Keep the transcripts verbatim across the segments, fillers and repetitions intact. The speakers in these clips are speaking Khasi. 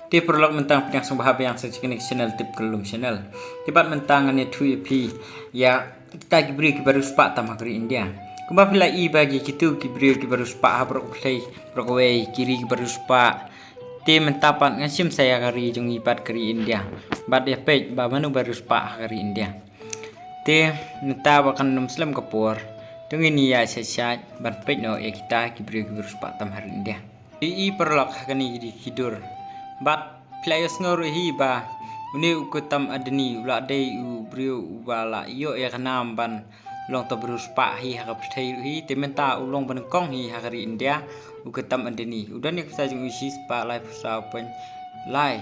Te paralok, mynta nga pdiang sngewbha biang sa sha kane ka channel Tip Kyllum Channel. Te bad mynta ngan ïathuh ïa phi ïa kita ki briew kiba riewspah tam ha ka ri India. Kumba phi la i ba ki kito ki briew kiba riewspah ha baroh kawei, baroh kawei ki ri kiba riewspah. Te mynta pat ngan shim sa ïa ka ri jong ngi pat ka ri India. Bad ïa peit ba mano ba riewspah ha ka ri India. Te mynta ba kan ym slem ka por, to ngin ïa shait shait ban peit noh ïa kita ki briew kiba riewspah tam ha ri India. Te i paralok, ha kane ka dei ka dur. Bad phi la ïohsngew ruh hi ba une u Gautam Adani u la dei u briew uba la ïoh ïa ka nam ban long uta u riewspah hi ha ka pyrthei ruh hi. Te mynta u long ba nyngkong hi ha ka ri India, u Gautam Adani. U don ïa ka pisa jong u shispah laiphew saw point lai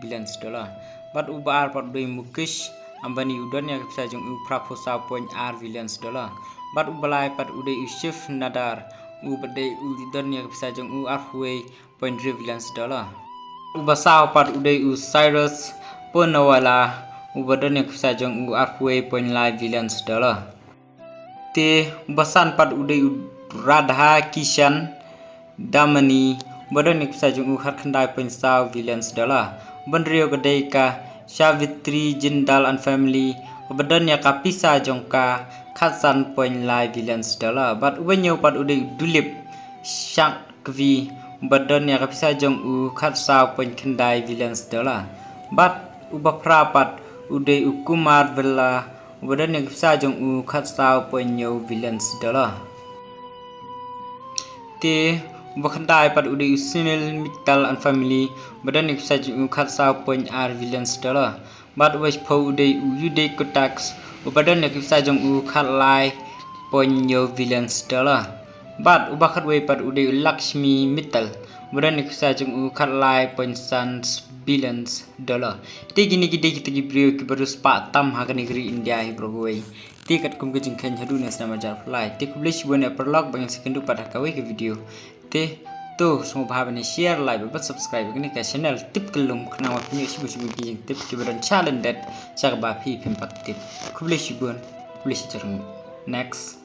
billions dollar. Bad uba ar pat u dei Mukesh Ambani, u don ïa ka pisa jong u phraphew saw point ar billions dollar. Bad uba lai pat u dei u Shiv Nadar, uba dei u don ïa ka pisa jong u arphew wei point hynriew billions dollar. Uba saw pat u dei u Cyrus Poonawalla, uba don ïa ka pisa jong u arphew wei point lai billions dollar. Te uba san pat u dei u Radhakishan Damani, uba don ïa ka pisa jong u khatkhyndai point saw billions dollar. Uba hynriew ka dei ka Savitri Jindal and family, uba don ïa ka pisa jong ka khatsan point lai billions dollar. Bad uba hynñiew pat u dei u Dulip Shanghvi, uba don ïa ka pisa jong u khatsaw point khyndai billions dollar. Bad uba phra pat u dei u Kumar Birla, uba don ïa ka pisa jong u khatsaw point hynñiew billions dollar. Te uba khyndai pat u dei u Sunil Mittal and family, uba don ïa ka pisa jong u khatsaw point ar billions dollar. Bad uba shiphew u dei u Uday Kotak, uba don ïa ka pisa jong u khatlai point hynñiew billions dollar. Bad uba khatwei pat u dei u Lakshmi Mittal, uba don ïa ka pisa jong u khatlai point san billions dollar. Te kine ki dei kita ki briew kiba riewspah tam ha kane ka ri India hi baroh kawei. Te katkum ka jingkheiñ haduh nangta snem ar hajar arphew lai. Te khublei shibun ïa paralok, ba ngin sa ïakynduh pat ha kawei ka video. Te to sngewbha ban share, like bad subscribe ïa kane ka channel Tip Kyllum, khnang ba phin ïoh shibun shibun ki jingtip kiba don sha lyndet sha kaba phi phim pat tip. Khublei shibun, khublei shibun. Next.